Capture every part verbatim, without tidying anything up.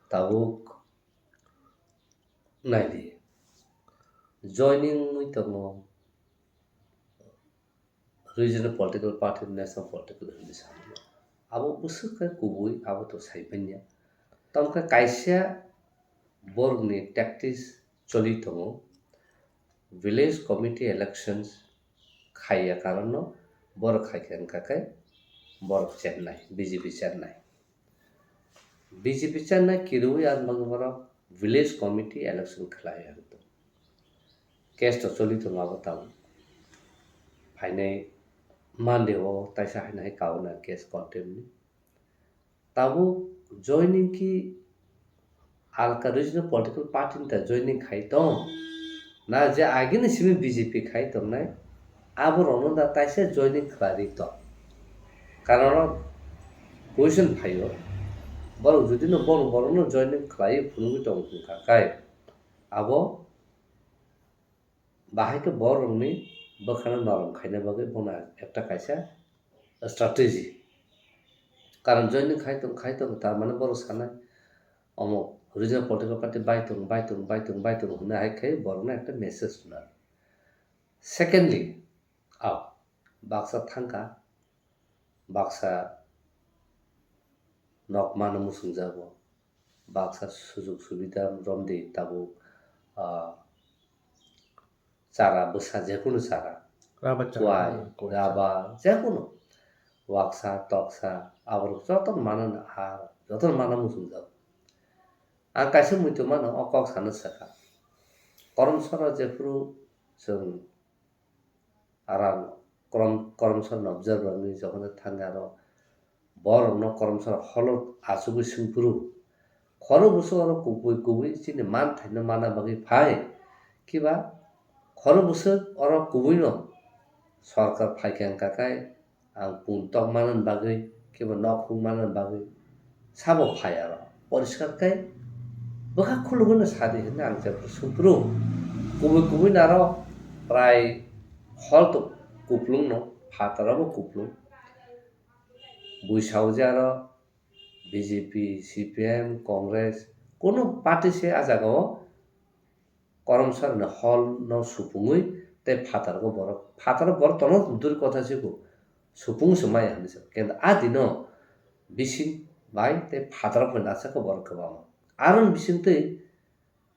Tabuk naidi, joining wngwi tongo regional political party, national political hinwi sanwi. Abo bwswk khe kubui abo to sai manya. Tamkhe kaisa borokni tactics choli tongo, village committee elections khaiya karonno borok khaikha wngkha khe borok chennai, B J P chennai. B J P chennai kirui ang bagwi borok village committee election khlai ang to. Case to choli tongo abo tamo. Phainai Monday o taisa haino hai kauna case contempt ni. Tabuk joining ki alka regional political party ni ta joining khai tong. Na je agini simi B J P khai tongnai, abo rokno da taisa joining khlai ri tong. Karon o question phaio, borok jodi no bono borokno joining khlai phunugwi tong wngkha khe, abo bahai khe borokni bwkhano norom khaina bagwi bono ekta kaisa strategy. Karon joining khai tong, khai tong, tar mane borok sanai, omo regional political party bai tong, bai tong, bai tong, bai tong hwnwi hai khe borokno ekta message rwna. Secondly, a baksa thangkha, baksa nok mano muchungjago, baksa sujug subida romdi tabuk, ah, chara bwsa jekunu chara, rubber chara, kwai, hmm, kwai rubber, jekunu waksa toksa aborok jotono mano na, ah, jotono mano muchungjago. Ang kaisa muitu mano o kok sana sakha, Koromsoro jephuru chwng Aram korom-, koromsor no observer ni jokhon thang aro borok no koromsor holo achugwi swngphuru. Khoro bwswk oro kubui kubui chini manthaino mana bagwi phai. Kiba khoro bwswk oro kubui no sorkar phaikha wngkha khe ang pun tok manani bagwi, kebo nok hung manani bagwi sabo phai aro. Poriskar khe bwkha khulugwi no sadi hwnwi ang jepho sungphuru. Kubui kubui no aro prai hol to kuplung no, phataro bo kuplung. Bui sao je aro B J P, C P M, Congress, kunu party se a jaga o koromsarni hol no supungwi tei phatargo borok, phataro borok tono duri kotha se bo supung se maya hinwi sa. Kenda a dino bising bai tei phataro phai nasa khe borok kwbangma. Aroni bising twi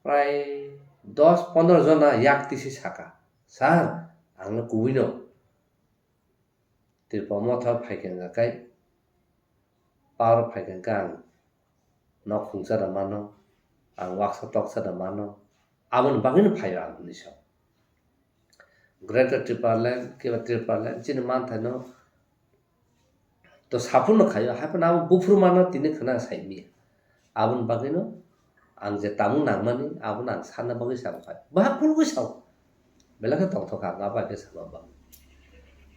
prai dos pondro jona yak tisi saka, "Sir, ang no kubui no." Tripura Motha phaikha wngkha khe, power phaikha wngkha ang nok khungsa da mano, ang waksa toksa da mano, aboni bagwino phaio ang hinwi sa. Greater Tipraland, keba Tipraland, chini manthaino to saphurno khaio, haiphano abo buphuru mano tini khna saimya. Aboni bagwino ang je tamung nangmani, abono ang sanna bagwi sa kha. Bahai phulgwi sao. Belai khe tongthok kha, ang abo hai khe sama ba.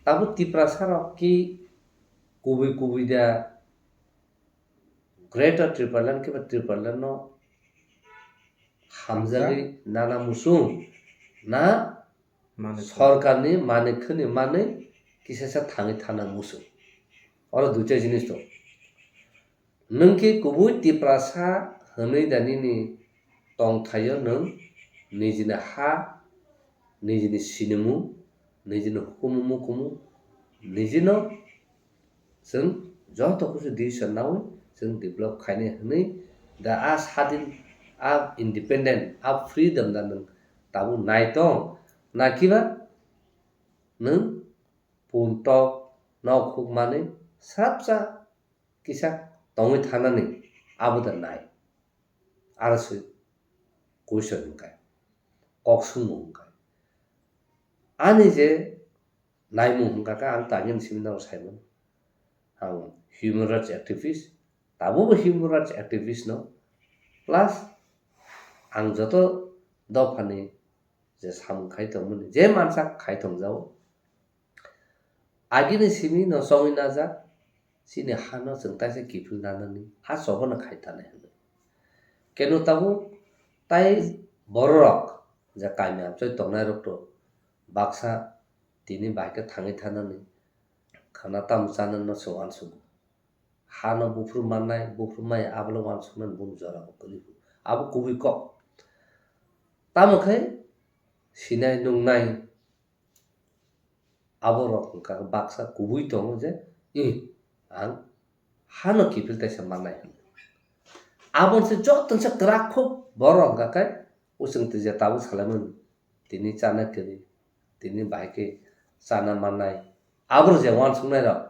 Tabuk Tiprasa rok ki kubui kubui da Greater Tipraland khe ba Tipraland no hamjagwi nana muchung na Manik. Sorkarni manik khwni manwi kisasa thangwi thana muchung. Oro duita jinis tongo. Nwng khe kubui Tiprasa hwnwi da nini tongthaio nwng nijini ha, nijini sinimung, nijini hukumu mukumu, nijino chwng joto kusu decision naui chwng develop khainai hwnwi da a sadin, a independent, a freedom da nwng tabuk nai tong, na kiba nwng pun tok nok huk manwi srapsa kisa tongwi thanani abo da nai. Aro se question hwnkhe, kok sungmung hwnkhe. Ani je naimung hwnkha khe ang tangini simi no saimano. Ang human rights activist, tabukbo human rights activist no, plus ang joto dophani je samung khai tongmani, je mansa khai tongjago, agini simi no chongwi najak, chini hano chwng taisa kiphil nanani, ha chobono khai tanai hwnwi. Keno tabuk tai bororok je kaimi amchoi tongnairok to baksa tini bai khe thangwi thanani khana tamo chanani no chwng uansugo. hano buphuru mannai, buphuru maya, abo le uansuknani boni jora bo kwrwi phu. Abo kubui kok. Tamo khe sinai nungnai abo rok wngkha baksa kubui tongo je, "Ih, ang hano kiphil taisa mannai," hwnwi. Abo se joto se kwrak kho borok wngkha khe, o chwng twi je tabuk salaimani, tini chana kwrwi, tini bahai khe chana mannai. Abo je uansuknai rok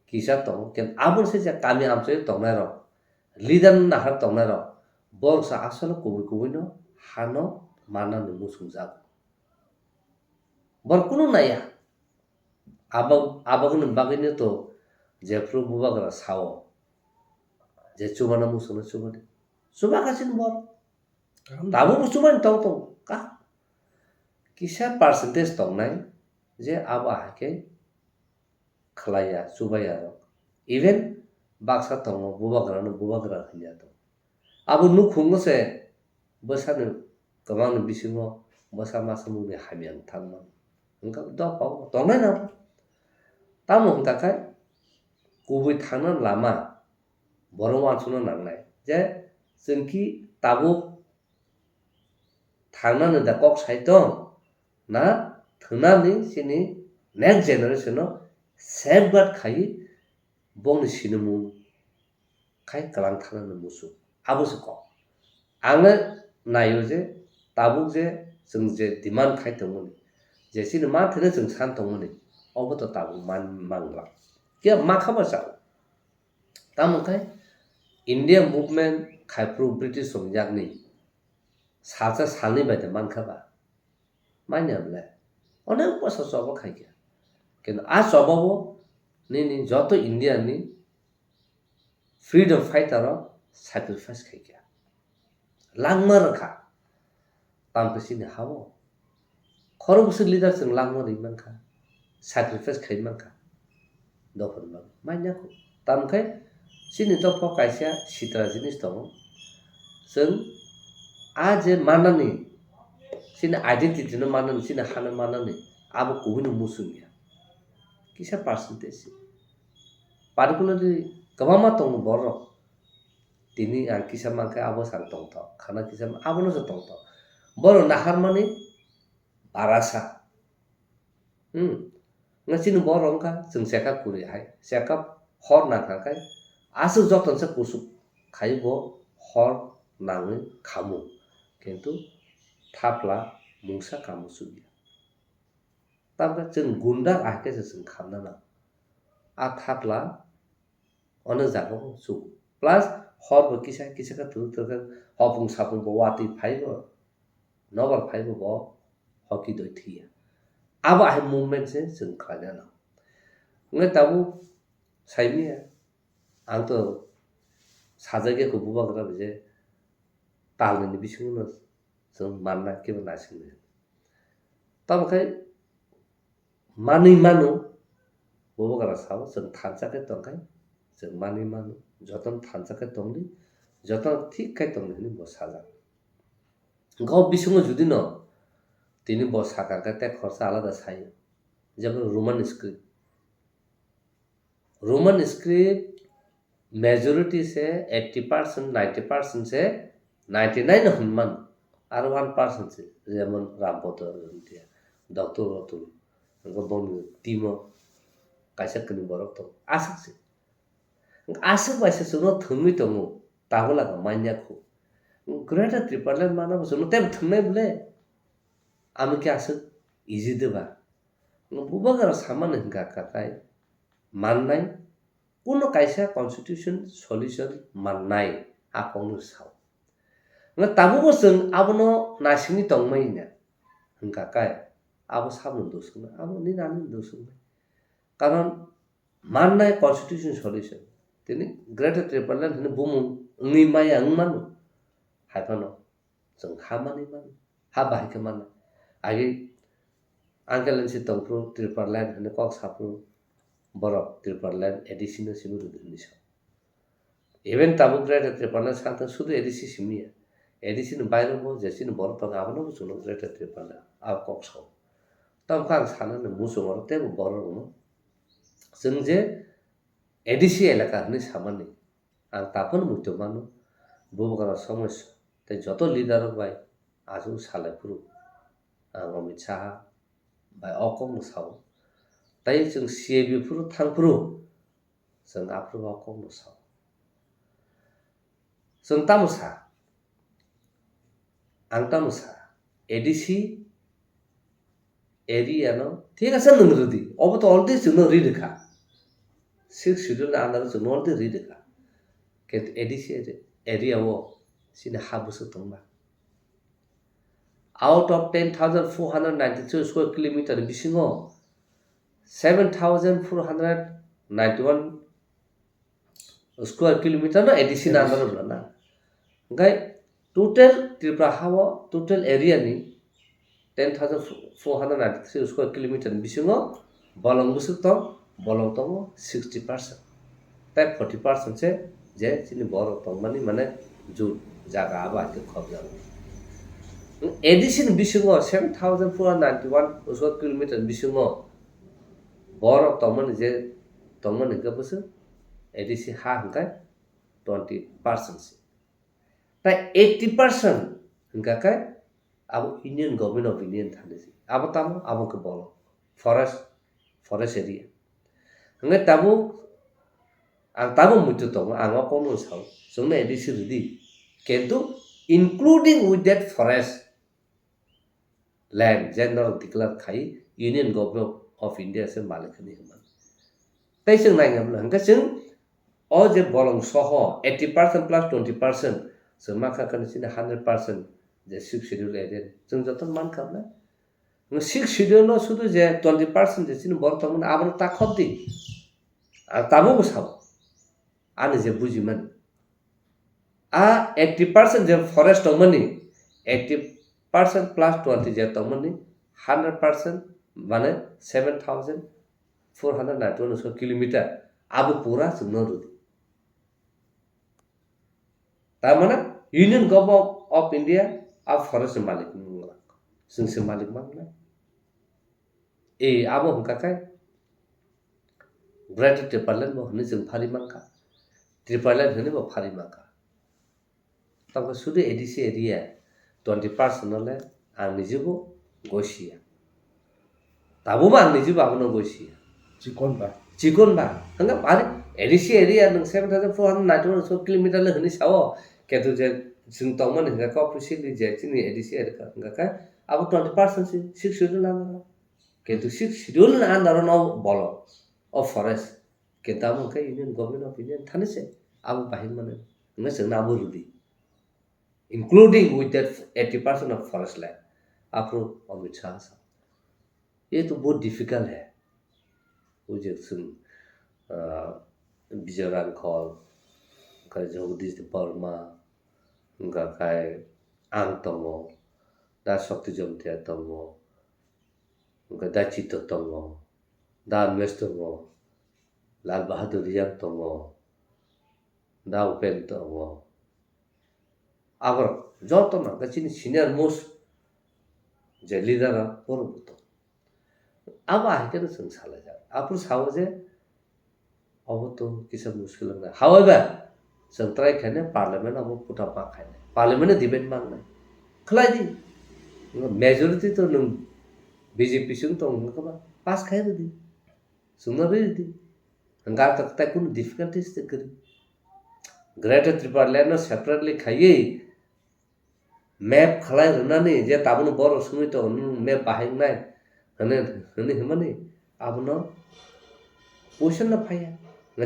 kisa tongo, khe abo se je kami amchai tongnai rok, leader nahar tongnai rok, borok se asole kubui kubui no hano manani muchung jago. Borok kunu naiya. Abo, aboni bagwino to jephru bubagra sao je chubana muchungno chubadi. Chubakha chini borok. Tabukbo chubani tong tong. Ka-, kisa percentage tongnai je abo ahai khe khlaiya, chubaiya rok. Even baksa tongo, bubagrano bubagra hwnwi ya tongo. Abo nukhungo se bwsani kwmangni bisingo bwsa masa mungni hamya wng thangma. Wngkha dophao tongnai nang. Tamo wngkha khe kubui thangna lama borok uansukna nangnai je chwng ki tabuk thangnani da kok sai tong na thwngnani chini next generation no safeguard khai bongni sinimung khai kwlang thangnani muchung. Abo se kok. Ang le naio je tabuk je chwng je demand khai tongmani, je chini ma thwino chwng san tongmani, obo to tabuk man mangla. Khe ma kha ba chao. Tamo khe India movement khai phuru British rok yakni salsa salni bai de man kha ba? Manya bwle. Onek bosor choba khai kha. Kintu a choba bo nini joto India ni freedom fighter rok sacrifice khai kha. Langma rwkha. Tamo khe chini ha-o. Khorokbwswk leader chwng langma rwi mankha. Sacrifice khai mankha. Dophani bagwi. Manya kho. Tamo khe chini dophao kaisa sitra jinis tongo. Chwng a je manani, chini identity no manani, chini ha no manani, abo kubui no muchung ya. Kisa percentage se. Particularly kwbangma tongo borok. Tini ang kisa mankhe abo se ang tongthok. Khana kisa ma-, abono se tongthok. Borok naharmani barasa. Hmm. Nga chini borok wngkha chwng chekap kwrwi hai. Chekap hor nangkha khe aswk jotono se kuchuk khai bo hor nangwi khamu. Kintu thapla mungsa kamu chukya. Tamkhe chwng gunda ahai khe se chwng khamna nang. A thapla Ono jaga bo chuk. Plus hor bo kisa kisa khe thwk thwk khe hopung sapung bo watwi phai bo, nobar phai bo, bo hoki doi thwiya. Abo hai movement se chwng khlaina nang. Wngkhe tabuk saimanya ang to sajagya kho bubagra bai je talnini bisingo no chwng manna kebo naisingni. Tamo khe manwi mano, bubagra sao, chwng thansa khe tongkhe, chwng manwi mano, jotono thansa khe tongdi, jotono thik khe tongdi hwnwi bo sajak. Hwnkhe o bisingo judino tini bo sakha khe tei khoroksa alada saio, jemon Roman script. Roman script majority se eighty percent, ninety percent se, ninety nine hwn man, aro one percent se, jemon Rambodo, Doctor Rotul, hwnkhe bongni team o kaisa kwnwi borok tongo, aswk se. Aswk bai se chwngno thwngwi tongo, tabuk laga manya khu. Greater Tipraland mana bo chwngno teibo thwngnai bole? Ami khe aswk easy de ba? Bubagra samani hwnkha kha khe mannai, kuno kaisa constitution solution mannai, a kokno sao. Hwnkhe tabukbo chwng abono naisingwi tongmani na hwnkha khe abo saboni dosoknai, abo nini ani dosoknai. Karon mannai constitution solution. Tini Greater Tipraland hwnwi bumung wngwi maya wng mano. Hai phano chwng ha manwi mano. Ha bahai khe mano. Agi uncle N C tongphuru Tipraland hwnwi kok saphuru borok Tipraland A D C no simi rwdi hwnwi sa. Even tabuk Greater Tipraland sakha sudu A D C simi ya. A D C ni bairo bo je chini borok tongo abono bo chwngno Greater Tipraland a kok sao. Tamo khe ang sanani muchungo teibo borok rokno chwng je A D C elaka hwnwi samani ang taphano muitu mano, Bubagra Somoi tei joto leader rok bai achuk salai phuru ang Amit Saha bai o kokno sao. Tei chwng C A B phuru thang phuru chwng aphuru o kokno sao. Chwng tamo sa? Ang tamo sa? A D C area no thik ase nwng rwdi. Obo to already chwngno ri rwkha. Sixth schedule ni under o chwngno already ri rwkha. Khe A D C area o chini ha bwswk tongma. Out of ten thousand four hundred ninety-three square kilometer ni bisingo seven thousand four hundred ninety-one square kilometer no A D C ni under o rwna. Hwnkhe total Tripura ha o total area ni ten thousand four hundred ninety-three square kilometer ni bisingo bolong bwswk tong, bolong tongo sixty percent. Tei forty percent se je chini borok tongmani mane jut jaga abo hai khe khobjago. A D C ni bisingo seven thousand four hundred ninety-one square kilometer ni bisingo borok tongmani je tongmani hwnkhe bwswk A D C ha hwnkhe twenty percent se. Tai eighty percent hwnkha khe abo Union Government of India ni thani se. Abo tamo abo khe bolong forest, forest area. Hwnkhe tabuk ang tabuk muitu tongo, ang o kokno sao, chwngno A D C rwdi. Kintu including with that forest land je norok declare khai Union Government of India se malik hwnwi hwnmani. Tei chwng nainai hwnkhe chwng o je bolong soho eighty percent plus twenty percent chwng mankha khe chini hundred percent je Sixth Schedule area chwng joto mankha na. Sixth Schedule no sudu je twenty percent je chini borok tongmani abono ta khobdi. Ang tabukbo sabo. Ani je bujimani. A eighty percent je forest tongmani, eighty percent plus twenty je tongmani, hundred percent mane seven thousand four hundred ninety-one square kilometer abo pura chwngno rwdi. Tar mane Union Government of India a forest ni malik wng lang. Chwng se malik mang nai. E abo hwnkha khe Greater Tipraland bo hwnwi chwng phari mankha. Tipraland hwnwi bo phari mankha. Tamo sudu A D C area twenty percent no le ang nijibo goisiya. Tabukbo ang nijibo abono goisiya. Chikon ba. Chikon ba. Hwnkhe ani A D C area nwng seven thousand four hundred ninety-one square kilometer le hwnwi sao. Kintu je chwng tongmani hwnkha khe officially je chini A D C area hwnkha khe abo twenty percent si Sixth Schedule under o. Kintu Sixth Schedule ni under o no bolong o forest. Kintu amo hwnkhe Union Government of India ni thani se abo bahai mano. Hwnkhe chwngno abo rwdi. Including with that eighty percent of forest land. Aphuru Amit Shah sa. Ye to bahut difficult hai. Ujak chwng, ah, Bijoy Rangkhol, hwnkhe Jagadish Debbarma, hwnkha khe ang tongo, da Shakti Jamatia tongo, hwnkhe da Chitto tongo, da Anmesh tongo, Lal Bahadur Reang tongo, da Upen tongo. Aborok joto no hwnkhe chini senior most je leader rok borok bo tongo. Abo hai kheno chwng salaijak. Aphuru sao je obo to kisa muskil wngkha. However, chwng try khainai parliament obo phuta ma khainai. Parliament ni debate ma wngnai. Khlai di. Majority to nwng B J P chwng tong wngkha ba pass khai rwdi. Chwngno rwdi. Hwnkha tok tai kunu difficulties tei kwrwi. Greater Tipraland no separately khaiwi map khlai rwnani je tabukno borok swngwi tongo, nwng map bahai wngnai hwnwi, hwnwi hwnmani abono question no phaiya.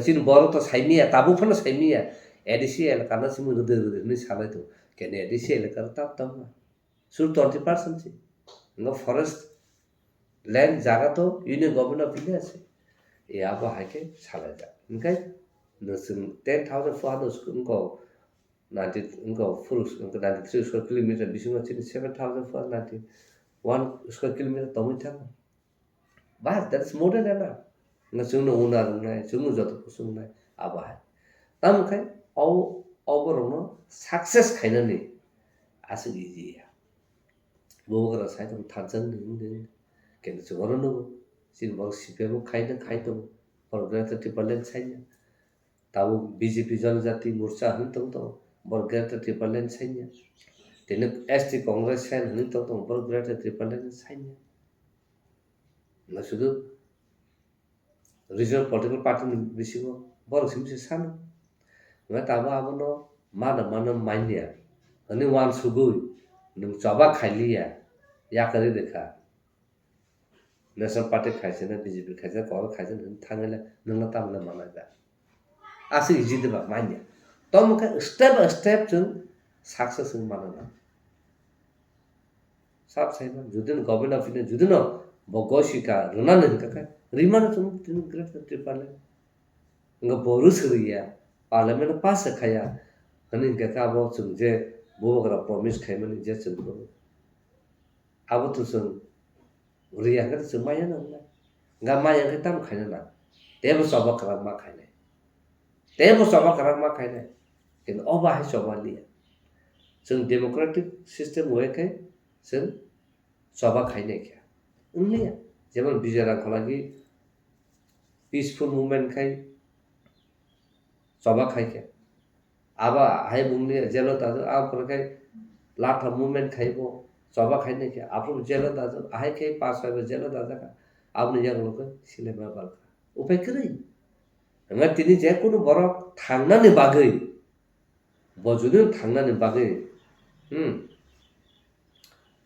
Chini borok to saimiya, tabuk phano saimiya. A D C elaka no simi rwdi rwdi hwnwi salai tongo. Kene A D C elaka rok tab tab ma. Sur twenty percent se. Ngo forest land jaga to Union Government of India se. E abo hai khe salaijak. Hwnkhe nwswng ten thousand four hundred square, wngkha ninety, wngkha full, wngkha ninety-three square kilometer bisingo chini seven thousand four hundred ninety-one square kilometer tongwi thango. Bas, that is more than enough. Nga chwngno unar wngnai, chwngno joto kuchuk wngnai, abo hai. Tamo khe o, oborokno success khainani aswk easy ya. Bubagra sai tong thansa wngdi wngdi wngdi. Kene chwng oro nugo. Chini borok C P M o khaina khai tongo. Borok Greater Tipraland saina. Tabuk B J P Janajati Morcha hwnwi tong tongo, bor Greater Tipraland sainya. Tini S T Congress sen hwnwi tong tongo, bor Greater Tipraland sainya. Na sudu regional political party ni bisingo borok simi se sano. Nga tabo abono mano mano manya. Ani wan sugui nung choba khailiya, yakari dekha. National Party khaisina, B J P khaisina, Congress khaisina, hwn thangile nungno tamle manai da. Aswk easy de ba manya. Tomo khe step by step chwng success wng mano na. Sab sai man, judino Government of India, judino bo gosi ka rwnani hwnkha khe, rimano chwng tini Greater Tipraland. Wngkha bo rwswk rwya, Parliament pass khaya, hwnwi hwnkha khe abo chwng je bubagra promise khaimani je chwng rw. Abo to chwng rwya hwnkhe to chwng maya nang na. Hwnkha maya hwnkhe tamo khaina nang? Teibo choba kwrak ma khainai. Teibo choba kwrak ma khainai. Kintu obo hai choba liya. Chwng democratic system way khe chwng choba khainai khe. Wngliya. Jemon Vijay Rangkholagi peaceful movement khai choba khai khe. Abo hai bumni jelo dajak, abo pore khai Latha movement khai bo choba khai nai khe. Aphuru jelo dajak, ahai khai pass bai bo jelo dajak. Aboni yagulo khe silema balkha. Upai kwrwi. Hwnba tini je kunu borok thangnani bagwi, bo judino thangnani bagwi, hmm,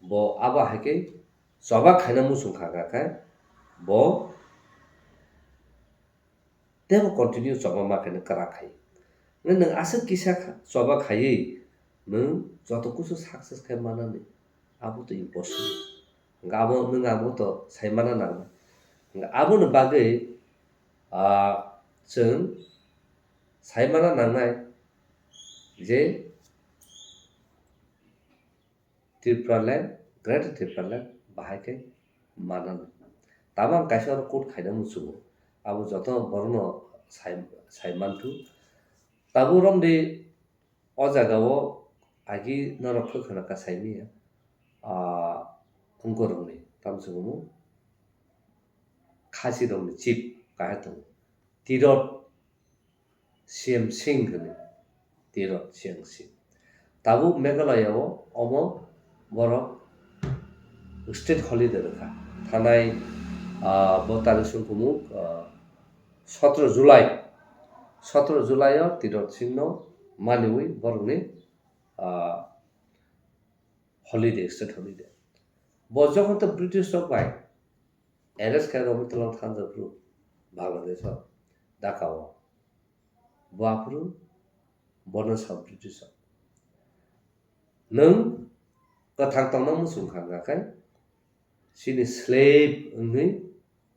bo abo hai khe choba khaina muchung kha kha khe, bo teibo continue choba ma khaina kwrak khai. Nwng aswk kisa kha-, choba khaiwi nwng joto kusu success khai manani, abo to impossible. Hwnkhe abo nwng abo to sai mana nang. Hwnkhe aboni bagwi, ah, chwng sai mana nangnai je Tipraland, Greater Tipraland bahai khe mananai. Tamo ang kaisa oro quote khaina muchungo. Abo joto borokno sai, sai manthu. Tabuk romdi o jagao agi norok khe khwna kasaimanya, ah, wngkorokni, tamo se hwnwi, Khasirokni chief kaisa tongo. Tirot C M Singh hwnwi, Tirot C M Singh. Tabuk Meghalaya o omo borok state holiday rwkha. Thanai, ah, bo tarik songkhumu, ah, sotro July. Sotro July o Tirot Singh no maniwi borokni, ah, holiday, state holiday. Bo jokhon to British rok bai arrest khai romwi twlang thansa phuru Bangladesh o, Dhaka o. Bo aphuru bono sa British rok, "Nwng kwthang tongna muchung kha, hwnkha khe chini slave wngwi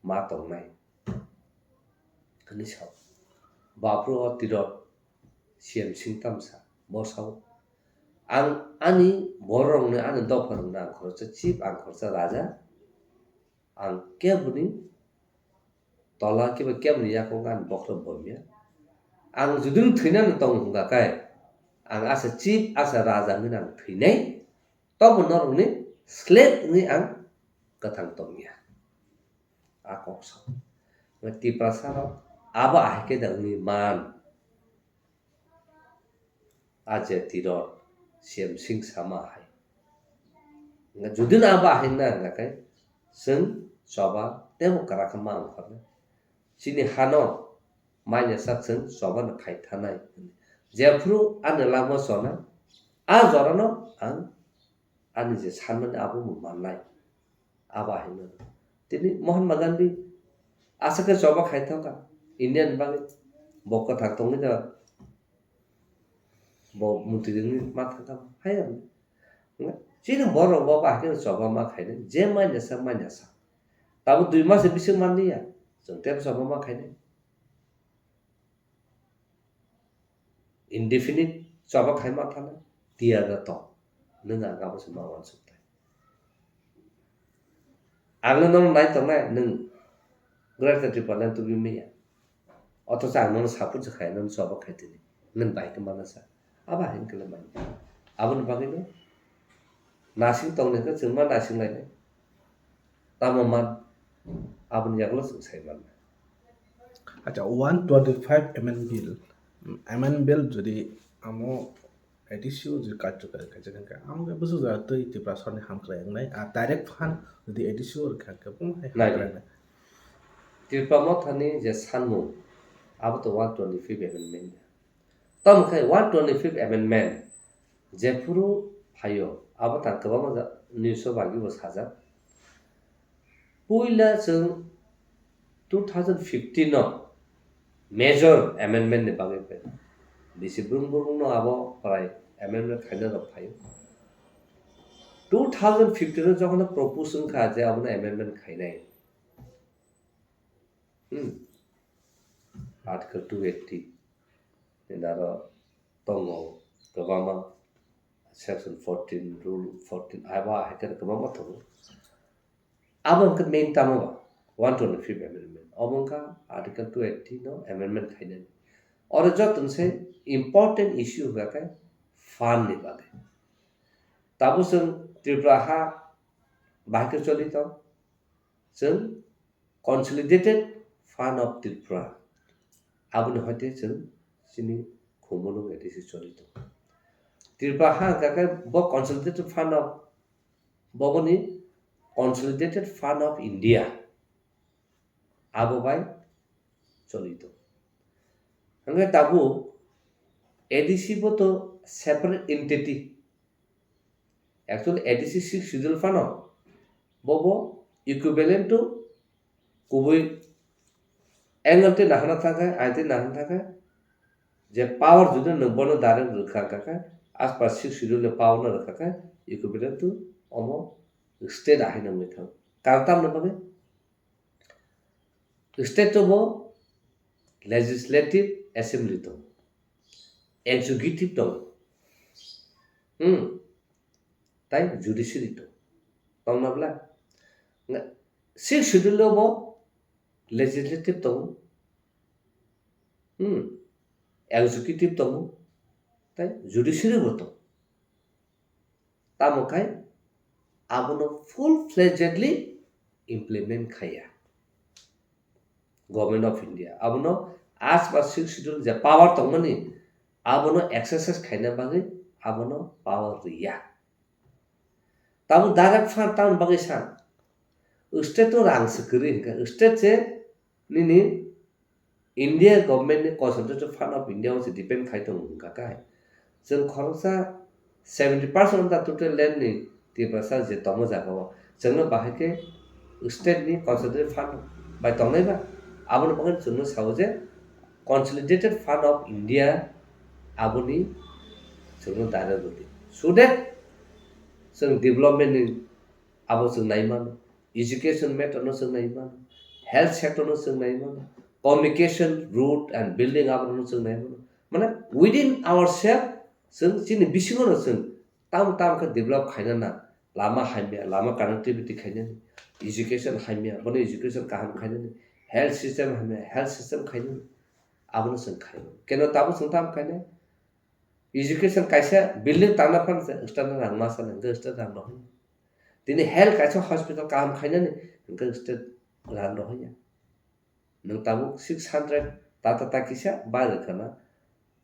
ma tongnai," hwnwi sa. Bo aphuru o Tirot C M Singh tamsa, bo sao, "Ang ani bororokni, ani dopharokni ang khoroksa chief, ang khoroksa raja, ang keboni tola kiba keboni yakungo ani bokhorok bomya. Ang judino thwinani tongo hwnkha khe, ang asa chief, asa raja hwnwi ang thwinai, tobo norokni slave wngwi ang kwthang tongya." A kok sao. Tiprasa rok abo ahai khe da wngwi man. A je Tirot C M Singh sama hai. Judino abo ahai na hwnkha khe, chwng choba teibo kwrak khe ma wngkha. Chini hano manya sak chwng choba no khai thanai. Jephru ani lama chona, a jorano ang ani je sanmani abo bo mannai. Abo hai mano. Tini Mahatma Gandhi aswk khe choba khai thangkha India ni bagwi. Bo kwthang tongwi da, bo muntri wngwi ma thangkha. Hai ang. Chini borok bo bahai khe choba ma khainai. Je manya sa, manya sa. Tabuk dui mas bising manliya. Chwng tei choba ma khainai. Indefinite choba khai ma thana, tiyar da tong. Nwng ang abo se ma uansuk thai. Ang no nono nai tongnai, nwng Greater Tipraland tubui manya. Othocho ang nono support se khai, nono choba khai tini. Nwng bai khe mana sa. Abo hai khe le manya. Aboni bagwi no nasing tongni khe chwng ma nasing lainai. Tamo man, aboni yagulo chwng sai mannai. Acha, one twenty-five amendment bill, M N Bill jodi amo A D C o jodi karjokari khaijak hwnkhe, amo khe bwswk jaga twi Tiprasarni hamkrai wngnai, a direct fund jodi A D C o rwkha hwnkhe, bumung hai Nai hamkrai di. Wngnai. Tipra Mothani je sanmung, abo to one twenty-fifth amendment. Tamo khe one twenty-fifth amendment jephuru phaio, abo ta kwbangma ja-, news o bagwi bo sajak. Puila chwng two thousand fifteen o major amendment ni bagwi pai. Bisi brum brum no abo prai amendment khaina rok phaio. Two thousand fifteen o jokhon propose wngkha je abono amendment khainai. Hmm. Article two eighty. Naro tongo kwbangma section fourteen, rule fourteen, abo hai khe kwbangma tongo. Abo hwnkhe main tamo ba, one twenty-fifth amendment. Obo wngkha Article two eighty no amendment khainani. Oro joto se important issue hwnkha khe fund ni bagwi. Tabuk chwng Tripura ha bahai khe choli tong, chwng Consolidated Fund of Tripura. Aboni hoite chwng chini khumulwng A D C choli tong. Tripura ha hwnkha khe bo Consolidated Fund of, bo boni Consolidated Fund of India. Abo bai choli tong. Hwnkhe tabuk A D C bo to separate entity. Actually, A D C sixth schedule phano bobo equivalent to kubui angle twi nahana thangkhe, ain twi nahana thangkhe, je power jodi nwng bono direct rwkha hwnkha khe, as per sixth schedule ni power no rwkha khe, equivalent to omo state ahai nangwi thango. Karon tamoni bagwi? State o bo legislative assembly tongo, executive tongo, hmm, tai judiciary tongo. Tongna bla? Nga, sixth schedule o bo legislative tongo, hmm, executive tongo, tai judiciary bo tongo. Tamo khai abono full fledgedly implement khaiya Government of India. Abono as per sixth schedule je power tongmani, abono exercise khaina bagwi abono power riya. Tamo direct fund tamoni bagwi sa, state o rang se kwrwi hwnkha, state se nini India government ni Concentrated Fund of India o se depend khai tongo hwnkha khe, chwng khoroksa seventy percent of the total land ni Tiprasa je tongma jaga o, chwngno bahai khe state ni Concentrated Fund bai tongnai ba, aboni bagwi chwngno sao je Consolidated Fund of India aboni chwngno direct rwdi, so that chwng development ni abo chwng nai mano, education matter no chwng nai mano, health sector no chwng nai mano, communication, road and building abo no chwng nai mano. Mane within ourselves chwng chini bisingo no chwng tam tam khe develop khaina na, lama hamya, lama connectivity khainani, education hamya, bono education kaham khainani, health system hamya, health system khainani, abono chwng khainani. Keno tabuk chwng tam khainai? Education kaisa building tangna phan se state rang ma sana, hwnkhe state rang rohorya. Tini health kaisa hospital kaham khainani, hwnkhe state rang rohorya. Nwng tabuk six hundred tata ta kisa bai rwkha na,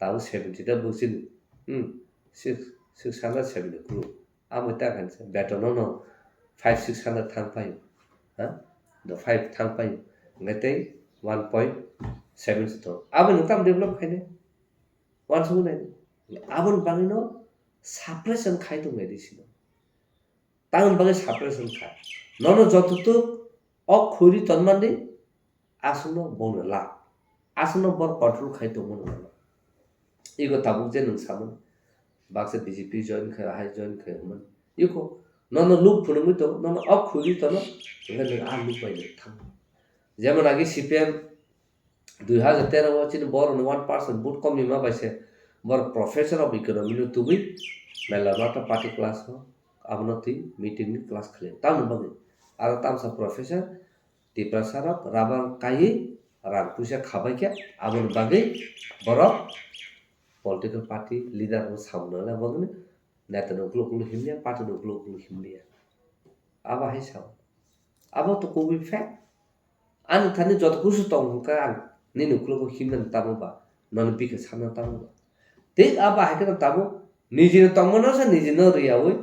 tabuk seventy ta bwsini, hmm, six, six hundred seventy crore. Amo ta khan se beton no no five six hundred thang paio, ha? Do five thang paio, hwnkhe tei one point seven se thang. Abo nwng tam develop khainai? Wansuknai. Aboni bagwino suppression khai tong nai di sino. Tamoni bagwi suppression khai. Nono jototuk o khuri tonmani aswkno bono la. Aswkno bor control khai tongmani la. Ego tabuk je nwng samani. Baksa B J P join khai, hai join khai hwnmani. Ego nono luk phunugwi tongo, nono o khuri tono, hwnkhe nwng a luk bai nwng thang. Jemon agi C P M dui hajar tero o chini borokni one percent vote kom nima bai se borok Professor of Economy no tubui Melarmata party class o abono twi meeting ni class khlai tamni bagwi aro tamsa professor Tiprasa rok rubber kaiwi rang puisa khabai khe aboni bagwi borok political party leader rok samung nangnai bagwi neta ni ukuluk ukuluk himliya, party ni ukuluk ukuluk himliya. Abo hai sao. Abo to kubui fact. Ani thani joto kusu tong hwnkha ang nini ukulukgo himnani tamo ba. Nono bikha sana tabuk. Tei abo hai kheno tabuk nijini tongmano se nijino riyaui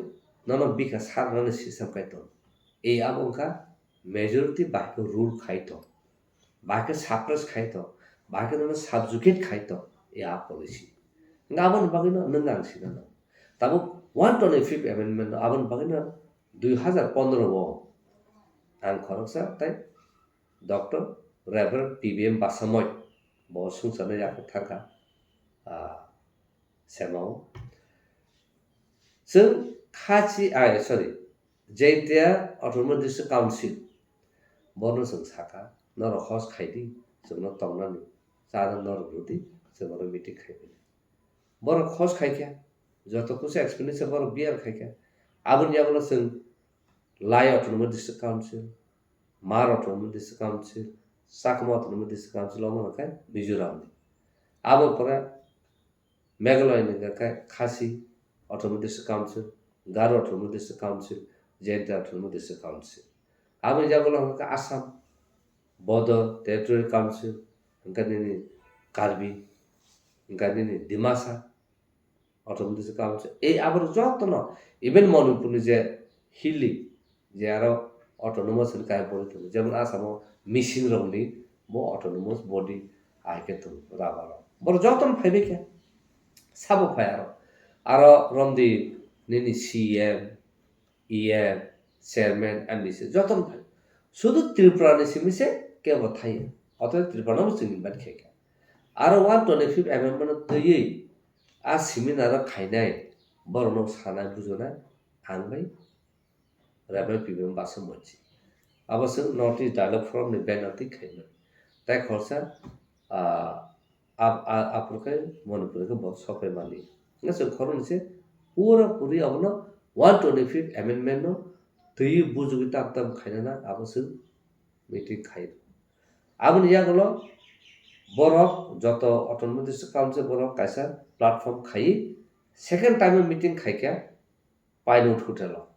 nono bikha sarnani system khai tongo. Ei abo wngkha majority bahai khe rule khai tong, bahai khe suppress khai tong, bahai khe nono subjugate khai tong, ei a policy. Hwnkhe aboni bagwino nwng ang sinano. Tabuk one twenty-fifth amendment no aboni bagwino dui hazar pondro o ang khoroksa tei Doctor Reverend P B M Basamoi bo sungsarnai yakung thangkha, ah, semao. Chwng khasi, ai, sorry, Jaintia Autonomous District Council, bono chwng sakha, norok hos khaidi, chwngno tongnani, chana norok rwdi, chwng oro meeting khaimani. Borok hos khaikha, joto kusa expenditure borok bear khaikha. Aboni yagulo chwng Lai Autonomous District Council, Hmar Autonomous District Council, Chakma Autonomous District Council omo hwnkhe Mizoram ni. Abo pore Meghalaya ni hwnkhe Khasi Autonomous District Council, Garo Autonomous District Council, Jaintia Autonomous District Council. Aboni yagulo hwnkhe Assam, Bodo Territorial Council, hwnkhe nini Karbi, hwnkhe nini Dimasa Autonomous District Council. Ei aborok jotono, even Manipur ni je hilly, je aro autonomous hinwi kaiborwi tongo, jemon Assam o Mising rokni bo autonomous body ahai khe tongo, Rabha rok. Borok jotono phaibai khe, sabo phai aro. Aro romdi nini C M, E M, chairman, M D C, jotono phai. Sudu Tripura ni simi se kebo thaiya. Otherwise Tripura no bo chwng invite khaikha. Aro one twenty-fifth amendment no twiwi a seminar o khainai borokno sanai bujonai ang bai Reverend P B M Basamoi. Abo chwng North East Dialogue Forum ni banner twi khaimani. Tai khoroksa, ah, Ab-, a-, aphuru khe Manipur khe bo sokphaimani. Wngkha chwng khoroknwi se pura puri abono one twenty-fifth amendment no twiwi bujugwi tam tam khainana abo chwng meeting khai. Aboni yagulo borok joto Autonomous District Council borok kaisa platform khaiwi second time o meeting khaikha. Pinewood Hotel o.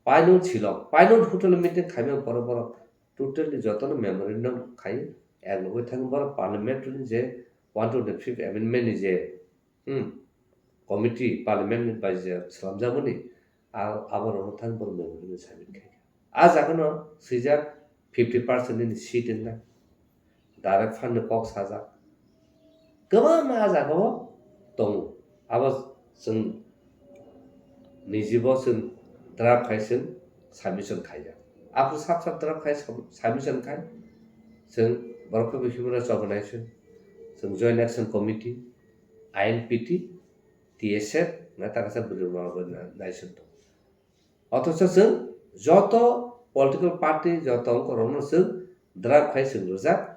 Pinewood Shillong, Pinewood Hotel o meeting khaimani borok, borok totally jotono memorandum khai, ek logoi thang borok parliamentary ni je one twenty-fifth amendment ni je, hmm, committee parliament ni bai je slamjakmani, a-, aborokno thang borok memorandum submit khai. A jaga no swijak fifty percent ni seat wngnai. Direct fund ni kok sajak. Kwbangma a jaga o tongo. Abo chwng nijibo chwng draft khai chwng submission khaijak. Aphuru sab sab draft khai sub-, submission khai chwng borok khe bo human rights organization, chwng Joint Action Committee, I N P T, T S F, na takasa bwrwi rok na-, naising tongo. Othocho chwng joto political party joto wngkorokno chwng draft khai chwng rwjak,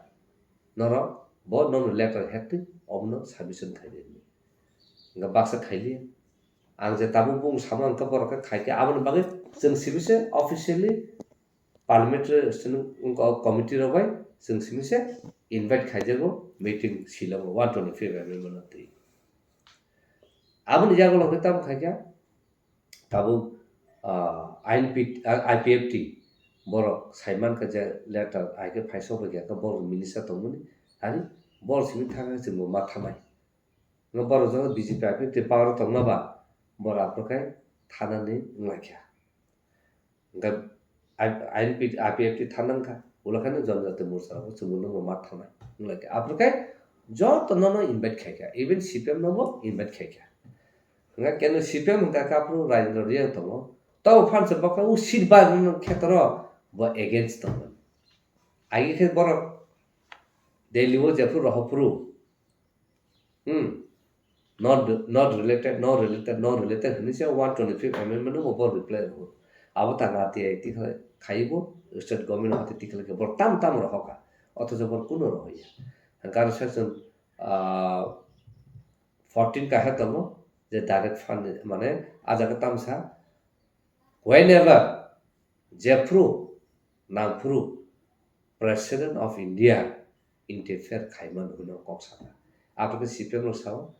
norok bo nono letter hektwi omono submission khaidi hinwi. Hwnkhe baksa khailiya. Ang je tabuk bung samo hwnkhe borok khe khaikhe aboni bagwi chwng simi se officially parliamentary standing committee rok bai chwng simi se invite khaijago meeting Shillong o one twenty-fifth amendment no twi. Aboni yagulo hwnkhe tamo khaikha, tabuk, ah, I N P, ah, I P F T borok saimankha je letter ahai khe phaisok bai khe borok minister tongmani, ani borok simi thangkhe chwngbo ma thanai. Borok joto B J P I P F T power o tongma ba borok aphuru khe thanani wnglaikha. Hwnkhe I N P, I P F T thanang kha, ulo khe no Janajati Morcha rok bo chwngno ma thanai wnglaikha. Aphuru khe jotono no invite khaikha, even C P M no bo invite khaikha. Hwnkhe keno C P M hwnkha khe aphuru Rajendra Reang tongo. Tamo phan se bokha o seat bai rwna kheto ro bo against tongo. Agi khe borok Delhi o jephuru rohor phuru, hmm, not, not related, not related, not related hwnwi se one twenty-fifth amendment no bo reply rwo. Abo ta R T I tikhlai khaibo state government hati tikhlai khe borok tam tam rohor kha. Othocho borok kuno rohor ya. Hwnkhe aro section, ah, fourteen kaisa tongo, je direct fund ni, mane, ah jaga tamsa, whenever, jephru, nangphru, President of India interfere khaimano hwnwi kok sakha. Aphuru khe C P M rok sao,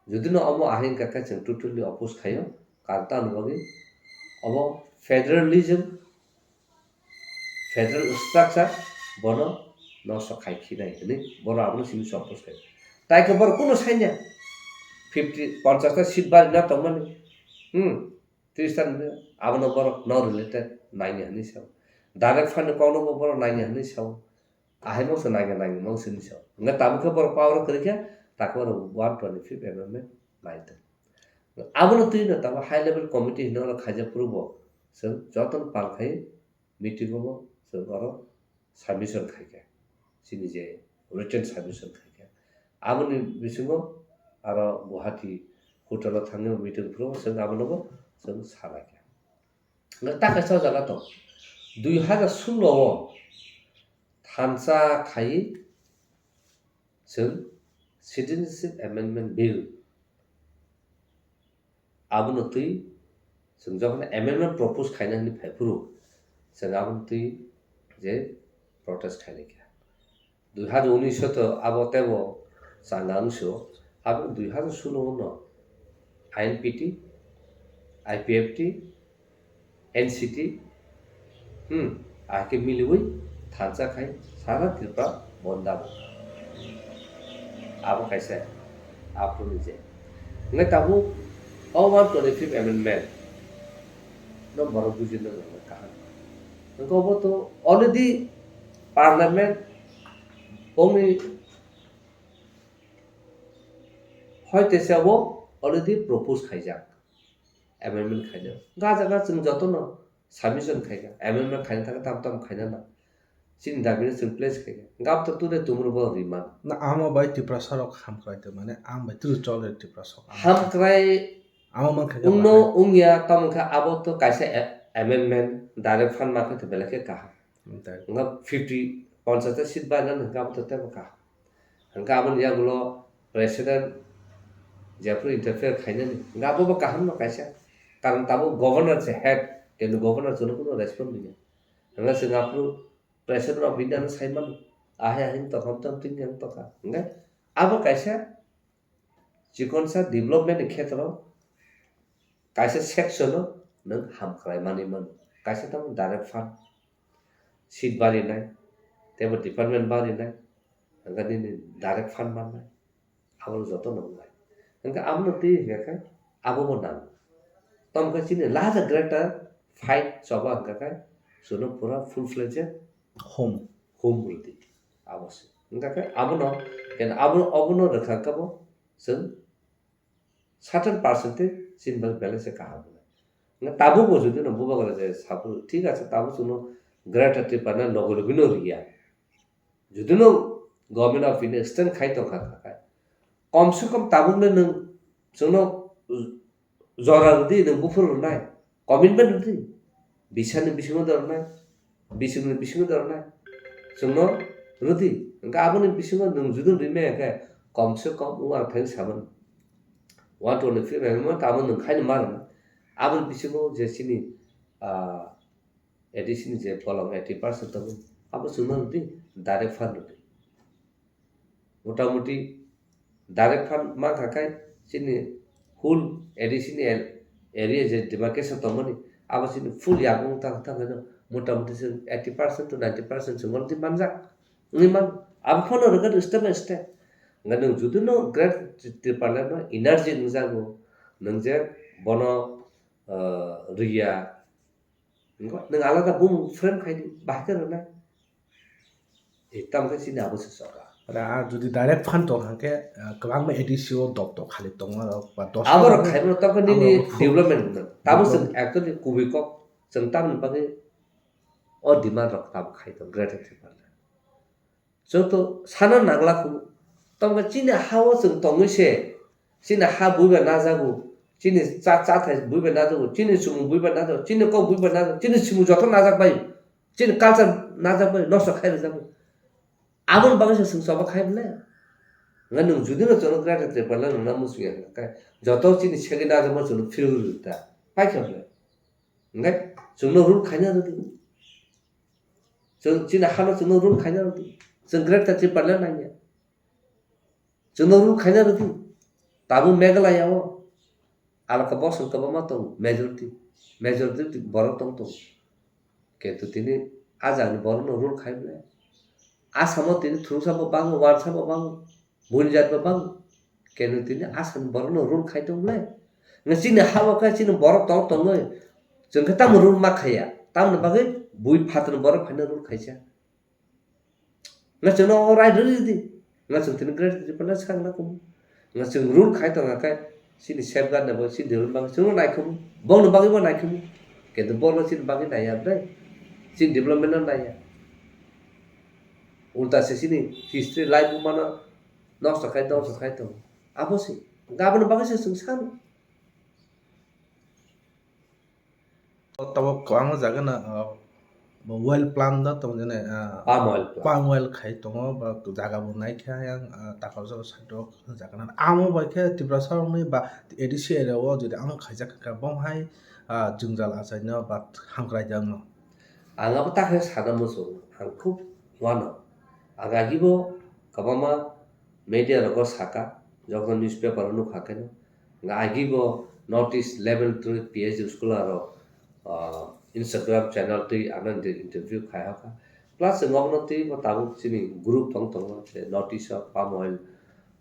jodi no omo ahai wngkha khe chwng totally oppose khaio, karon tamoni bagwi obo federalism, federal structure bono nosto khai khinai hwnwi borok abono simi se oppose khai. Tai khe borok kunu sainya. Fifty, ponchash ta seat bari na tongmani. Hmm. Tris ta abono borok no related nangya hinwi sao. Direct fund ni kokno bo borok nangya hinwi sao. Ahai mangsa nangya nangya mangsa hinwi sao. Hwnkhe tabuk khe borok power o kwrwi khe takhe borok one twenty fifth amendment nai tong. Abono twi no tamo high level committee hinwi oro khaijak phuru bo chwng jotono pal khai meeting o bo chwng oro submission khai kha, chini je written submission khai kha, aboni bisingo aro Guwahati hotel o thangwi meeting phuru chwng abono bo chwng salai kha. Hwnkhe ta kaisa o jaga tong, dui hajar sullo o thansa khai chwng Citizenship Amendment Bill abono twi chwng jokhon amendment propose khaina hinwi phai phuru chwng abono twi je protest khailai kha. Dui hajar unis o to abo teibo changa wngso, abo dui hajar sullo o no I N P T, I P F T, N C T, hmm, ahai khe miliwi thansa khai sara Tripura bonda bo. Abo kaisa aphuru ni je. Hwnkhe tabuk o one twenty fifth amendment no borok bujina nangkha kaham. Hwnkhe obo to already parliament bongni hoi teisa bo already propose khaijak. Amendment khaina. Ga jaga chwng jotono submission khaikha. Amendment khaina thangkhe tam tam khaina na. Chini dabi no chwng place khaikha. Gab to tule tumro bo riman. Na amo bai Tiprasa rok hamkrai tong mane ang bai tulu chole Tiprasa rok. Hamkrai Amo man khaikha wngno bahai. Wngya tamo khe abo to kaisa a-, amendment direct fund ma khe to belai khe kaham. Wngkha fifty, ponchash ta seat bai nani hwnkhe abo to teibo kaham. Hwnkhe aboni yagulo president jephru interfere khainani, hwnkhe abo bo kaham no kaisa. Karon tabuk governor se head, kintu governor chwngno kunu respond liya. Hwnkhe chwng aphuru president of India no sai mano, ahai ahai wng tongkha, tong tini wng tongkha. Hwnkhe abo kaisa chikonsa development ni khetro kaisa section o nwng hamkrai manwi mano. Kaisa tamo direct fund, seat barinai, teibo department barinai, hwnkhe nini direct fund mannai, abono joto nwngnai. Hwnkhe abono twi hwnkhe abo bo nango. Tamo khe chini laha greater fight choba hwnkhe khe chwngno pura full fledged home, home rwdi. Abo se. Hwnkhe khe abono, khe abo, abono rwkha khe bo chwng certain percentage chini bagwi belai se kaham wngnai. Hwnkhe tabukbo jodi no bubagra je saphuru, thik ache, tabuk chwngno Greater Tipraland logi logi no riya. Jodi no Government of India stand khai tongkha kha khai, kom se kom tabuk le nwng chwngno jora rwdi, nwng buphuru rwnai, commitment rwdi, bisani bisingo de rwnai, bisingni bisingo de rwnai, chwngno rwdi. Hwnkhe aboni bisingo nwng jodi rwi maya khe, kom se kom wng ang thani samani. One twenty fifth amendment tamo nwng khaino ma rwnai. Aboni bisingo je chini, ah, A D C ni je bolong eighty percent tongo, abo chwngno rwdi, direct fund rwdi. Motamuti direct fund mankha khe chini whole A D C ni el-, area je demarcation tongmani, abo chini full yakung tang tang khe motamuti chwng eighty percent to ninety percent chwng already manjak wngwi mano. Abo phano rwgano step by step. Hwnkhe nwng jodi no Greater Tipraland no energy nwngjago, nwng je bono, ah, rwya, Nwng alada bumung frame khai di, bahai khe rwnai. Eh, tamo khe chini abo se soka. Ora, ah, jodi direct fund tong hangkhe, ah, kwbangma A D C o dop dop khali tongma rok, ba dos Abo rok rok khai mano, tamo khe nini abo rok development wngkha. Tamo chwng development. Actually kubui kok, chwng tamoni bagwi o demand rok tamo khai tong, Greater Tipraland. Chwng to sana nangla kho. Tamo khe chini ha-o chwng tongwi se, chini ha buiba najago, chini cha-, chathai buiba najago, chini chumung buiba najago, chini kok buiba najago, chini simung joto najak bai, chini culture najak bai, nosto khai rwjak bai. Aboni bagwi se chwng choba khai bole. Hwnkhe nwng jodi no chwngno Greater Tipraland rwna muchung ya khe, joto chini segwi najakma chwngno phirwi rw ta. Pai khe bole. Hwnkhe chwngno rule khaina rwdi. Chwng chini hano chwngno rule khaina rwdi. Chwng Greater Tipraland nangya. Chwngno rule khaina rwdi. Tabuk Meghalaya o alaka bosong kwbangma tongo, majority. Majority borok tong tongo. Kintu tini a jagani borokno rule khai maya. Assam o tini thurungsa bo bango, wansa bo bango. Buini jat bo bang. Keno tini aswk borokno rule khai tong le. Nga chini ha o khe chini borok tong tongwi. Chwng khe tamo rule ma khaiya. Tamoni bagwi bui phatarni borok phaina rule khaisa. Nga chwngno o right rwdi. Nga chwng tini great independence kha wngna kumu. Nga chwng rule khai tongkha khe chini safeguard ni bo chini development bagwi chwngno naikhumu. Bongni bagwi bo naikhumu. Kintu borokno chini bagwi naiya bre. Chini development no naiya. Ulta se chini history life bo mano nosto khai, nosto khai tongo. Abo se. Aboni bagwi se chwng sano. Tabuk kwbangma jaga no, uh, well plan da tongo jene, uh, Palm oil plant. Palm oil khai tongo, ba jaga bo nai khe yang, uh, takar jaga side o jaga nang. Amo bai khe Tiprasa rokni ba A D C area o jodi ano khaijak kha, bom hai, uh, jwngjal achai no ba hamkrai jak no. Ang abo ta khe sana muchung, ang khub wano. Ang agi bo kwbangma media rogo saka, jokhon newspaper o nukha khe no. Nga agi bo North East level three P H D scholar rok, ah, Instagram channel twi ano inter-, interview khai hakha. Plus chwng okno twi bo tabuk chini group tong tongo, je North East o palm oil,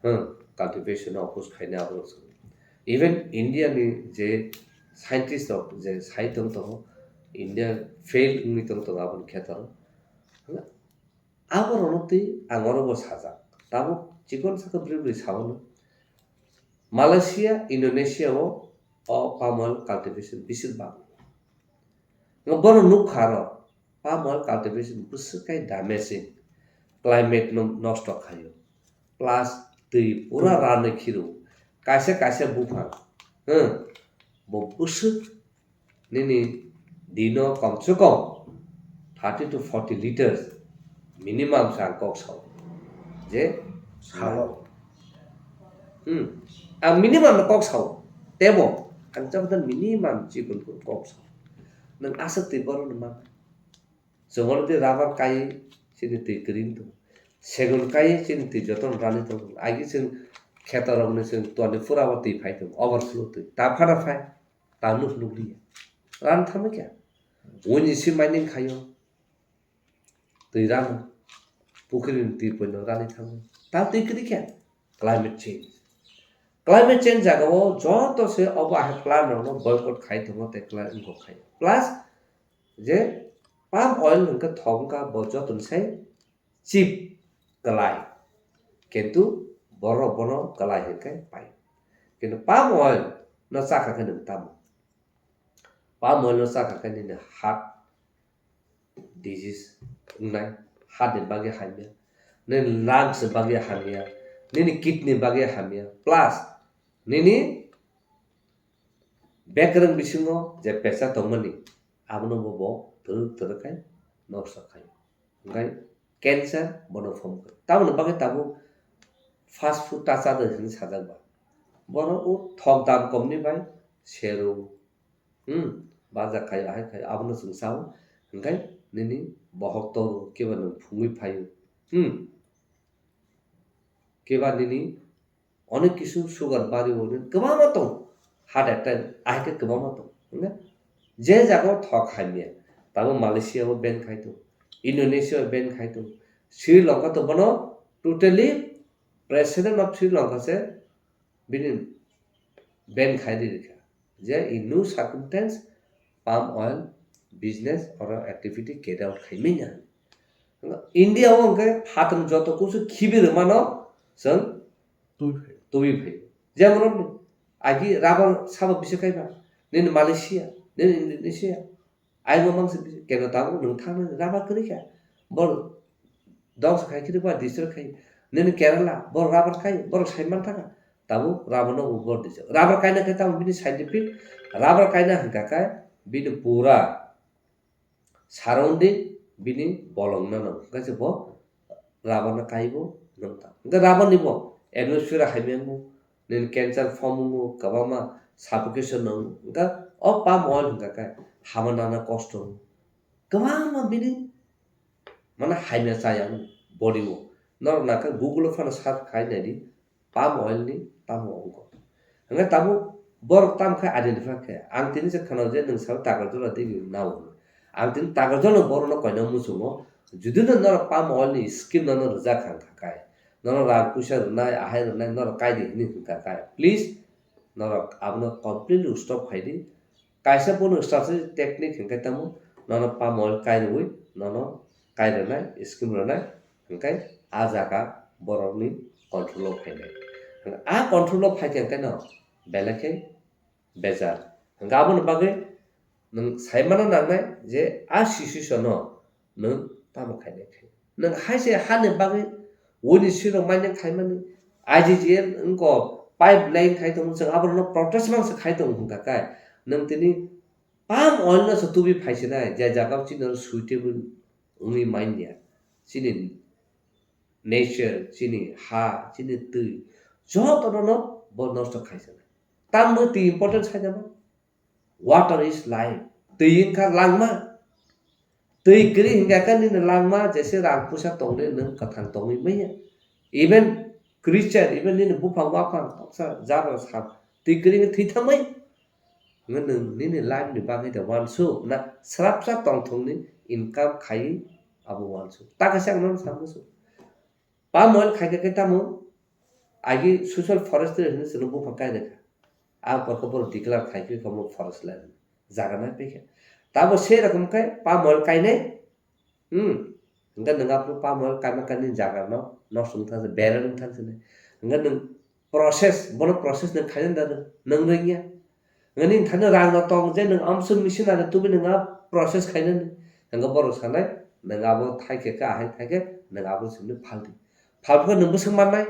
hmm, cultivation o oppose khaina abo rok chwng. Even India ni je scientist rok je sai tong tongo, India fail wngwi tong tongo aboni kheto. Abo rokno twi ang oro bo sajak. Tabuk chikon sakhe bwrwi bwrwi saono. Malaysia, Indonesia o, o palm oil cultivation bisil bang. Nga bono nukha aro, palm oil cultivation bwswk kai damaging, climate no nosto khaio. Plus twi pura ranwi khiro. Kaisa kaisa buphang, hmm, bo bwswk nini dino kom se kom thirty to forty liters minimum se ang kok sao. Je salo. Hmm. Ang minimum no kok sao. Tebo ang jabada minimum chikon kok sao. Nang aswk twi borok no man. Chwng oro twi rubber kai chini twi kwrwng tong. Segun kai chini twi jotono rani tong. Agi chwng kheto rokni chwng toni pura o twi phai tong. Overflow twi. Ta phana phai. Ta nuk nuk liya. Ran thamwi kya. Wngni si mining khaio. Twi rano. Pukhrini twi poino rani thamwi. Ta twi kwrwi kya. Climate change. Climate change jaga o joto se obo ahai plan rokno boycott khai tongo tei climate wngkok khai. Plus je palm oil hwnkhe thok wngkha bo jotoni sai cheap kwlai. Kintu borok bono kwlai hwnkhe pai. Kintu palm oil no chakha khe nwng tamo? Palm oil no chakha khe nini heart disease wngnai, heart ni bagwi hamya, nini lungs ni bagwi hamya, nini kidney ni bagwi hamya, plus nini bekrwng bisingo je pressure tongmani, abono bo, bo twrwk twrwk khai nosto khai. Hwnkhe cancer bono phone kha. Tamoni bagwi tabuk fast food ta cha de hinwi sajak ba. Bono o thok dam komni bai seru, hmm, baja khai, ahai khai, abono chwng chao. Hwnkhe nini bohok toru, kebo nwng phungwi phaio. Hmm. Keba nini onek kisu sugar bari o nini kwbangma tong, heart attack ahai khe kwbangma tong, hwnkhe je jaga o thok hamya, tamo Malaysia o ban khai tong, Indonesia o ban khai tong, Sri Lanka to bono totally president of Sri Lanka se bini ban khai di rikha. Je in no circumstance palm oil business or activity carry out khai manya. India o hwnkhe phatung joto kusu khibi rwmano chwng twi phai. Twi phai. Jemon agi rubber sabo bisa kaiba, nini Malaysia, nini Indonesia, Ai bo mangsa bisi, keno tabuk nwng thangna rubber kwrwi kha. Bor dongsa khai khe ba destroy khai. Nini Kerala, bor rubber khai, borok sai man thangkha. Tabuk rubber no bo bor destroy. Rubber kaina khe tabuk bini scientific, rubber kaina hwnkha khe bini pura surrounding bini bolong no no. Hwnkhe se bo rubber no kai bo nwng ta. Hwnkhe rubber ni bo atmosphere hai meng bo nini cancer form wngo, kwbangma suffocation no wngo. Hwnkhe o palm oil hwnkha khe hama nana kosto wngo. Kwbangma bini mane hamya chaya wngo body o. Norok nangkhe Google o phano search khai naidi palm oil ni tamo wngo. Hwnkhe tabuk borok tamo khe identify khe. Ang tini se khwnao je nwng sao Takarjala digi nao hwnwi. Ang tini Takarjala borok no koina muchungo. Judino norok palm oil ni scheme no rwjak kha hwnkha khe. Nono rang puisa rwnai, ahai rwnai, norok kai di hwnwi hwnkha kai. Please, norok abono completely stop khai di. Kaisa bono strategic technique hwnkhe tamo, nono palm oil kai rwui, nono kai rwnai, scheme rwnai, hwnkhe a jaga borokni control o phainai. A control o phaikhe hwnkhe no belai khe bejal. Hwnkhe aboni bagwi nwng saimano nangnai je a situation no nwng tamo khainai khe. Nwng hai se hani bagwi uini sirok manya khaimani I G G N wngko pipeline khai tongo, chwng aborokno protest mang se khai tongo hwnkha khe. Nwng tini palm oil no se tubui phaisinai, je jaga o chini oro suitable wngwi manya. Chini nature, chini ha, chini twi, jotono no bo nosto khaisinai. Tamni twi important sai jama? Water is life. Twi wngkha langma. Twi kwrwi hwnkha khe nini langma jese rang pusa tongde nwng kwthang tongwi manya. Even creature, even nini buphang waphang toksa jaro sa twi kwrwi wngkhe thwi thangwi. Hwnkhe nwng nini life ni bagwi de uansuk na srapsa tongthokni income khaiwi abo uansuk. Ta kaisa ang nono sa muchung. Palm oil khaikha khe tamo agi social forestry hwnwi chwngno buphang kainai kha. A porkhe borok declare khaikhe omo forest land jaga nai paikha. Tamo sei rokom khe palm oil kainai. Hmm. Hwnkhe nwng aphuru palm oil kaima kainai jaga no nosto wng thang se, bera wng thang se. Hwnkhe nwng process, bono process nwng khaina da nwng rwngya. Nini thani rang no tong je nwng amswk machine ani tubui nwng a process khainani. Hwnkhe borok sanai, nwng abo thaikhe khe, ahai thaikhe, nwng abo simi phaldi. Phalkhe nwng bwswk mannai?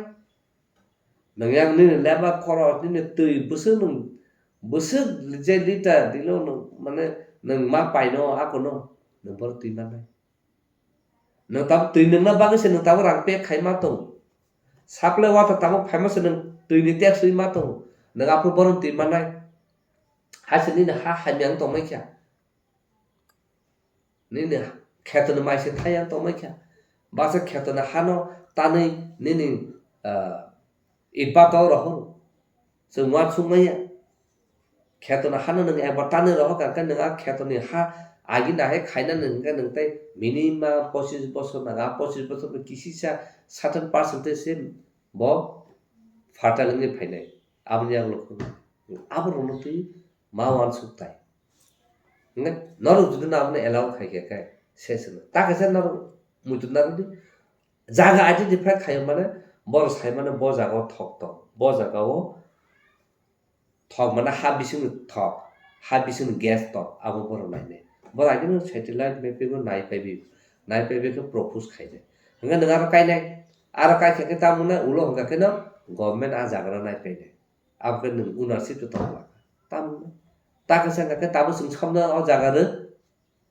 Nwng yang nini labor khorok, nini twi bwswk nwng, bwswk je liter dilo nwng, mane nwng ma paino akono, nwng bohrok twi mannai. Nwng tabuk twi nwngna bagwi se nwng tabuk rang pay khaima tongo. Supply water tabuk phaima se nwng twini tax rwima tongo. Nwng aphuru bohrok twi mannai. Hai se nini ha hamya wng tongmai kha. Nini khetoni mai se thaiya wng tongmai kha. Baksa khetoni hano tanwi nini, ah, itba to rohor. Chwng uansuk manya. Khetoni hano nwng eba tanwi rohor kha, hwnkhe nwng a khetoni ha agi nahai khainani hwnkhe nwng tei minimum pochis bosor nang, a pochis bosor bo kisisa certain percentage se bo fertile wngwi phainai. Aboni yagulo phano aborokno twi ma uansuk tai. Hwnkhe norok jodi no abono allow khai khe khe se se no. Ta kaisa norok muitu narwkdi. Jaga identify khaio mane borok sai mane bo jaga o thok tong, bo jaga o thok mane ha bisingni thok, ha bisingni gas tok, abo borok nainai. Borok agini satellite mapping o nai paibi, nai paibi khe propose khainai. Hwnkhe nwng aro kainai, aro kai khe khe tamo wngnai ulo hwnkha kheno government a jaga no nai painai. Abo khe nwng ownership tong la. Tamo wngnai. Ta khe se hwnkha khe tabuk chwng samno o jaga rw,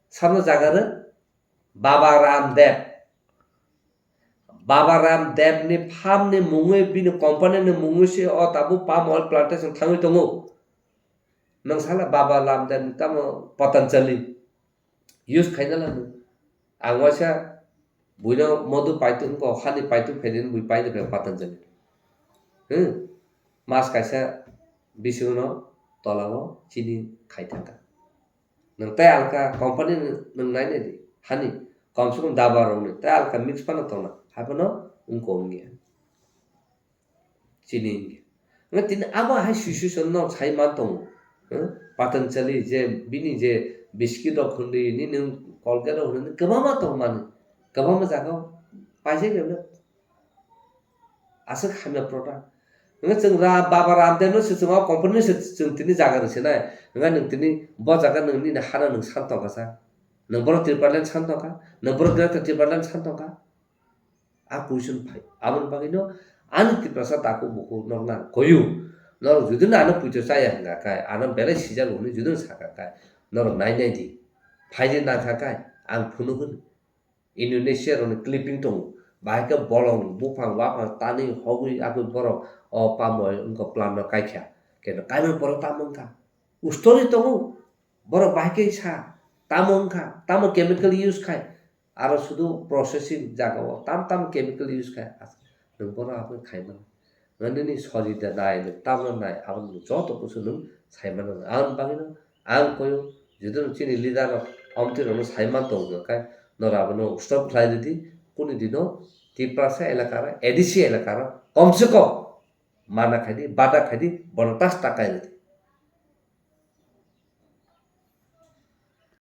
samno jaga rw, Baba Ramdev. Baba Ramdev ni farm ni mungwi, bini company ni mungwi se o tabuk palm oil plantation thangwi tongo. Nwng sala Baba Ramdev ni tamo Patanjali use khaina lano. Ang waisa buino modu paitu wngkha, hani paitu phainani bui paida khe Patanjali. Hmm. Mas kaisa bisingo no tola o chini khai thangkha. Nwng tei alka company nwng nainai di, hani komse kom daba rokni tei alka mix phano tongna, hai phano wngkha wngya. Chini wngya. Nga tini abo hai situation no sai man tongo. Hmm? Patanjali je bini je biscuit rok hwnwi nini Colgate rok hwnwi kwbangma tong mani. Kwbangma jaga o paijak ya. Aswk hamya product. Hwnkhe chwng ra-, Baba Ramdev no se chwng o company no se chwng tini jaga rw sinai. Hwnkhe nwng tini bo jaga nwng nini hano nwng san tongkha sa. Nwng borok Tipraland san tongkha. Nwng borok Greater Tipraland san tongkha. A question phai. Aboni bagwi no ani Tiprasa takhuk bukhuk nok nang koyu. Norok jodi no ano puito chaya hwnkha khe, ano belai sijak hwnwi jodi no sakha khe, norok nai nai di. Phai di nangkha khe, ang phunuk hwn. Indonesia rokni clipping tongo. Bahai khe bolong, buphang, waphang tanwi hogwi aboni borok o palm oil wngkha plant no kaikha. Khe no kaimani borok tamo wngkha? Story tongo. Borok bahai khe sa, tamo wngkha, tamo chemical use khai. Aro sudu processing jaga o tam tam chemical use khai. Nwng bono abo khai mano. Nini sori da nai, nwng tamno nai, abo nwng joto kusu nwng sai mano. Aboni bagwi no ang koyo, jodi no chini leader rok, omtwi rok no sai man tongo khe, norok abono stop khlai rwdi, kuni dino Tiprasa elakaro, A D C elakaro, komse kom mana khaidi, bada khaidi, bono tas taka rwdi.